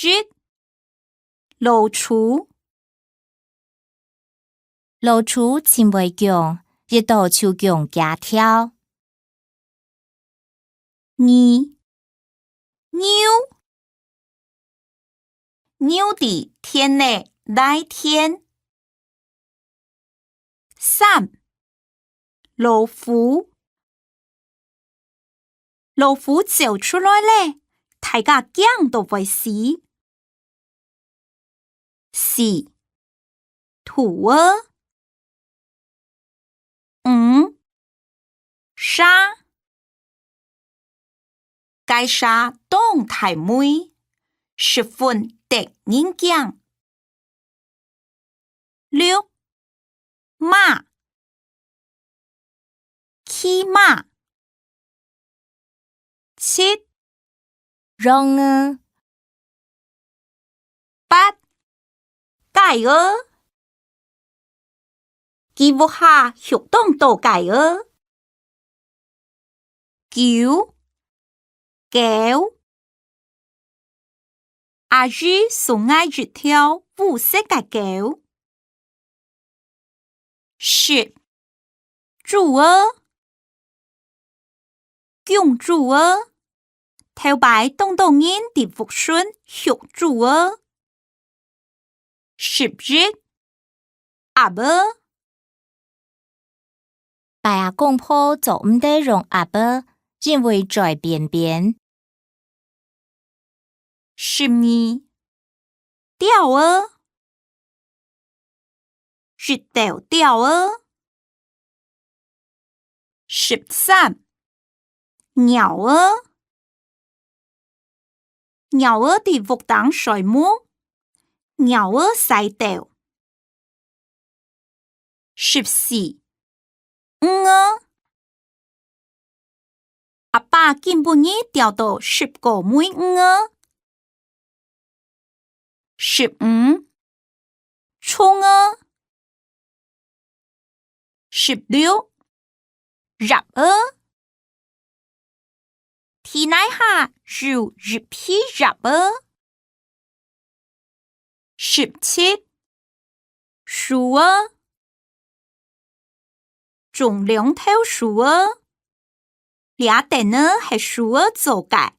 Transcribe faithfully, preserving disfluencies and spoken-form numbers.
一、老鼠。老鼠盡會降，一到就降幾條。二、牛。牛在田裡犁田。三、老虎。老虎走出來咧，大家驚到會死。四、兔仔。五、蛇。該蛇當大尾，十分得人驚。六、馬。 騎馬。七、羊仔。八、雞仔。佢屋下畜當多雞仔。九、狗。阿姨送𠊎一條烏色个狗。 十、豬仔。公豬仔，頭擺當多人在屋脣畜豬仔。十一、鴨仔。 伯阿公婆做毋得用鴨仔，因為嘴扁扁。十二、鳥仔。一兜鳥仔。十三、 鳥仔。鳥仔在屋頂睡目，鳥仔徙竇。十四、魚仔。阿爸今晡日釣到十個尾魚仔。 十五、蟲仔。十六、鴨仔。地泥下有一批鴨仔。十七、 鼠仔。種兩頭鼠仔，這等仔係鼠仔做个。